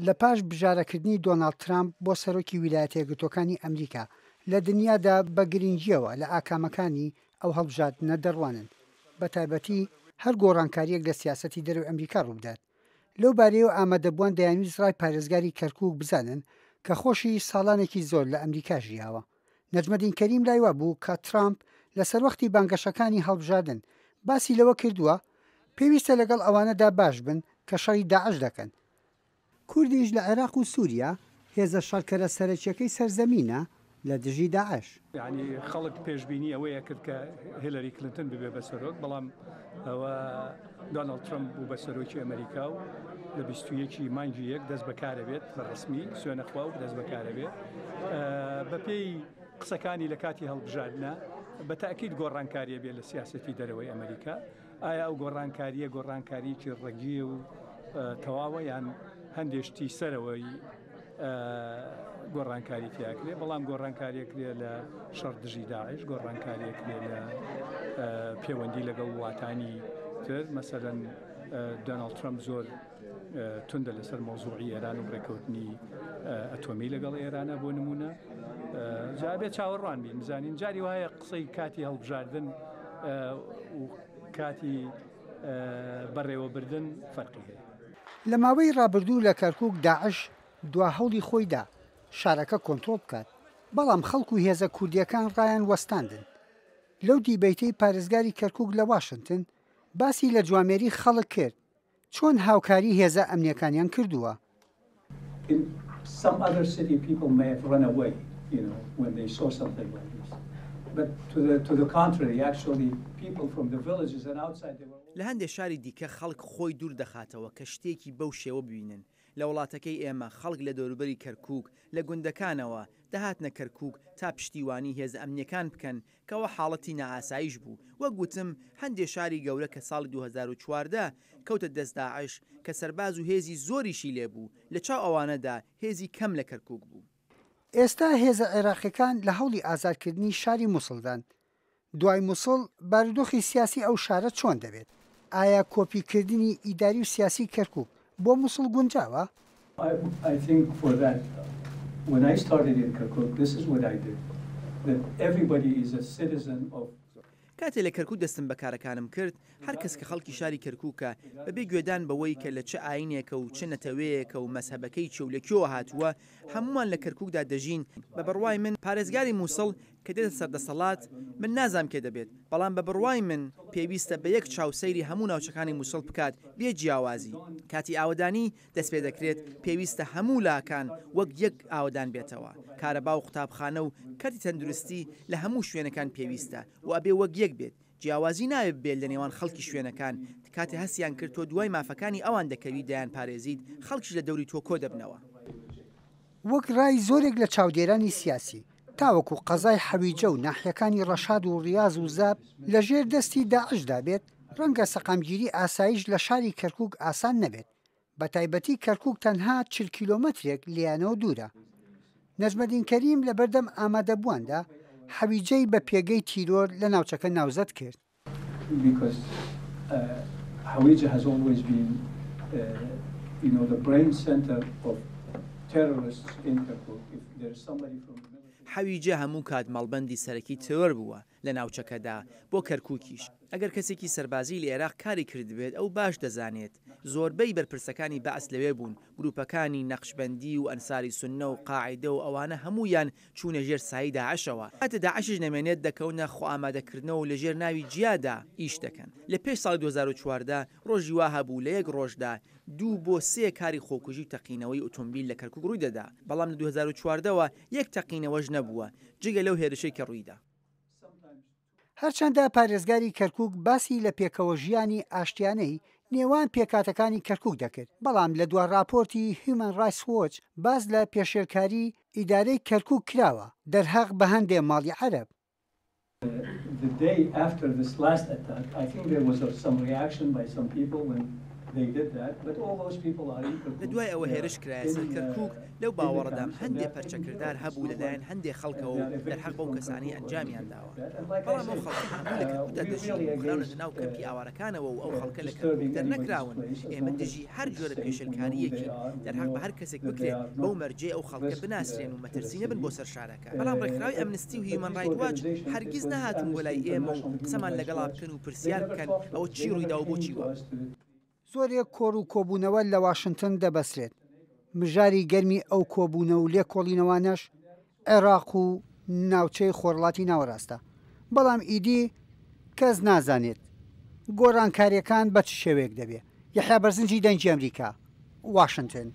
لە پاش بژارەکردنی دۆناڵد ترامپ بۆ سەرۆکی ویلایەتە یەکگرتووەکانی ئەمریکا، لە دنیادا بە گرنگییەوە لە ئاکامەکانی ئەو هەڵبژاردنە دەڕوانن، بە تایبەتی هەر گۆڕانکارییەک لە سیاسەتی دەرەوەی ئەمریکا ڕووبدات. لەو بارەیەوە ئامادەبووان دەیانویست ڕای پارێزگاری کەرکووک بزانن کە خۆشی ساڵانێکی زۆر لە ئەمریکا ژیاوە. نەجمەدین کەریم لای وابوو کە ترامپ لە سەروەختی بانگەشەکانی هەڵبژاردن باسی لەوە کردووە، پێویستە لەگەڵ ئەوانەدا باش بن کە شەڕی داعش دەکەن، کوردیش لە عێراق و سووریا هێزە شەڕکەرە سەرەکییەکەی سەر زەمینە لە دژی داعش. یانی خەڵک پێشبینی ئەوەی ئەکرد کە هیلاری کلینتن ببێ بە سەرۆک، بەڵام ئەوە دۆناڵد ترەمپ بوو بە سەرۆکی ئەمریکا و لە 21 ی مانگی یەک دەست بەکارە بێت بە ڕسمی سوێنەخوا و دەست بەکارە بێت. بەپێی قسەکانی لە کاتی هەڵبژاردنە بە تاکید گۆڕانکاریە بێت لە سیاسەتی دەرەوەی ئەمریکا. ئایا ئەو گۆڕانکارییە گۆڕانکارییەکی ڕەگییە و تەواوە یان هەندێ شتی سەرەوەی گۆڕانکاری تیاکرێ بەڵام گۆڕانکاریەکرێ لە شەڕ دژی داعش گۆڕانکاریەکرێ لە پەیوەندی لەگەڵ وڵاتانی تر مەسەلەن دۆناڵد ترەمپ زۆر توندە لەسەر مەوزوعی ئێران و ڕێکەوتنی ئەتۆمی لەگەڵ ئێرانە بۆ نمونە جا بێ چاوەڕوان بین بزانین جاری وایە قسەی کاتی هەڵبژاردن و کاتی بەڕێوەبردن فەرقی هەیە. لە ماوەی ڕابردوو لە کەرکوک داعش دوا هەوڵی خۆی دا شارەکە کۆنترۆڵ بکات، بەڵام خەڵک و هێزە کوردییەکان ڕایان وەستاندن. لەو دیبەیتەی پارێزگاری کەرکوک لە واشنتن باسی لە جوامێری خەڵک کرد چۆن هاوکاری هێزە ئەمنیەکانیان کردووە. In some other city people may have run away you know when they saw something like this but to the to the contrary actually people from the villages and outside they were. لە هەندێ شاری دیکە خەڵک خۆی دوور دەخاتەوە کە شتێکی بەو شێوە ببینن، لە وڵاتەکەی ئێمە خەڵک لە دەوروبەری کەرکووک، لە گوندەکانەوە، دەهاتنە کەرکووک تا پشتیوانی هێزە ئەمنییەکان بکەن کە ئەوە حاڵەتی نائاساییش بوو، وەک وتم هەندێ شاری گەورە کە ساڵی 2014 کەوتە دەست داعش کە سەرباز و هێزی زۆریشی لێ بوو، لە چاو ئەوانەدا هێزی کەم لە کەرکووک بوو. ئێستا هێزە عێراقیەکان لە هەوڵی ئازادکردنی شاری موسڵدان. دوای موسڵ بارودۆخی سیاسی ئەو شارە چۆن دەبێت؟ ئایا کۆپی کردنی ئیداری و سیاسی کەرکوک بۆ موسڵ گونجاوە؟ کاتێ لە کەرکوک دەستم بە کارەکانم کرد، هەر کەس کە خەڵکی شاری کەرکوکە، بەبێ گوێدان بەوەی کە لە چ ئاینێکە و چ نەتەوەیەکە و مەزهەبەکەی چیە و لە کوێوە هاتووە، هەموومان لە کەرکوکدا دەژین، بە بڕوای من پارێزگاری موسڵ کە دێتە سەر دەسەڵات، من نازانم کێ دەبێت، بەڵام بە بڕوای من پێویستە بە یەک چاو سەیری هەموو ناوچەکانی موسڵ بکات بێ جیاوازی، کاتی ئاوەدانی دەستپێدەکرێت پێویستە هەموو لاکان وەک یەک ئاوەدان بێتەوە، کارەبا و قوتابخانە و کەرتی تەندروستی لە هەموو شوێنەکان پێویستە و ئەبێ وەک یەک بێت، جیاوازی نابێ ببێت لە نێوان خەڵکی شوێنەکان، کاتێ هەستیان کرد تۆ دوای مافەکانی ئەوان دەکەوی دەیانپارێزیت، خەڵکیش لە دەوری تۆ کۆدەبنەوە. وەک ڕای زۆرێک لە چاودێرانی سیاسی، تاوەکو قەزای حەویجە و ناحیەکانی ڕەشاد و ڕیاز و زاپ لە ژێر دەستی داعشدا بێت، ڕەنگە سەقامگیری ئاسایش لە شاری کەرکوک ئاسان نەبێت، بەتایبەتی کەرکوک تەنها 40 کیلۆمەترێک لێیانەوە دوورە. نەجمەدین کەریم لەبەردەم ئامادەبوواندا حەویجەی بە پێگەی تیرۆر لە ناوچەکە ناوزەد کرد. Because Hawija has always been you know the brain center of terrorists in Kirkuk if there is somebody from the military. حەویجە هەموو کات مەڵبەندی سەرەکی تێرۆر بووە لە ناوچەکەدا، بۆ کەرکوکیش. ئەگەر کەسێکی سەربازی لە ئێراق کاری کردبێت ئەو باش دەزانێت زۆربەی بەرپرسەکانی بەعس لەوێ بوون، گروپەکانی نەقشبەندی و ئەنساری سوننە و قاعیدە و ئەوانە هەموویان چوونە ژێر سایەی داعشەوە، کاتێ داعشیش نەمێنێت دەکەونە خۆئامادەکردنەوە و لەژێر ناوی جیادا ئیش دەکەن. لە پێش ساڵی 2014 ڕۆژی وا هەبوو لە یەک ڕۆژدا دوو بۆ سێ کاری خۆکوژی و تەقینەوەی ئۆتۆمبیل لە کەرکوک ڕوویدەدا، بەڵام لە 2014 وە یەک تەقینەوەش نەبووە جگە لەو هێرشەی کە ڕوویدا. هەرچەندە پارێزگاری کەرکوک باسی لە پێکەوەژیانی ئاشتیانەی نێوان پێکهاتەکانی کەرکوک دەکرد، بەڵام لە دوا ڕاپۆرتی هیومەن ڕایتس وۆچ باس لە پێشێلکاری ئیدارەی کەرکوک کراوە دەرهەق بە هەندێ ماڵی عەرەب. The day after this last attack, I think there was some reaction by some people when. لە دوای ئەوە هێرش کرایە سەر کەرکووک، لەو باوەڕەدام هەندێ پەرچەکردار هەبوو لەلایەن هەندێ خەڵکەوە و دەرحەق بەو کەسانەی ئەنجامیان داوە. بەڵام ئەو خەڵکە هەموو لە کەرکووکدا دەژین و خراونەتە ناو کەمپی ئاوارەکانەوە و ئەو خەڵکە لە کەرکووک دەرنەکراون، ئێمە دژی هەر جۆرە پێشێلکارییەکین دەرحەق بە هەر کەسێک بکرێت، بەو مەرجەی ئەو خەڵکە بناسرێن و مەترسی نەبن بۆ سەر شارەکە. بەڵام ڕێکخراوی ئەمنستی و هیومەن ڕایت واچ هەرگیز نەهاتوون بۆ لای ئێمە و قسەمان لەگەڵا بکەن و پرسیار بکەن ئەوە چی ڕوویدا و بۆچی وا بوو. زۆرێک کۆڕ و کۆبوونەوە لە واشنتن دەبەسرێت، مژاری گەرمی ئەو کۆبوونە و لێکۆڵینەوانەش عێراق و ناوچەی خۆرهەڵاتی ناوەراستە، بەڵام ئیدی کەس نازانێت گۆڕانکارییەکان بە چ شێوەیەک دەبێ. یەحیا بەرزنجی دەنگی ئەمریکا، واشنتن.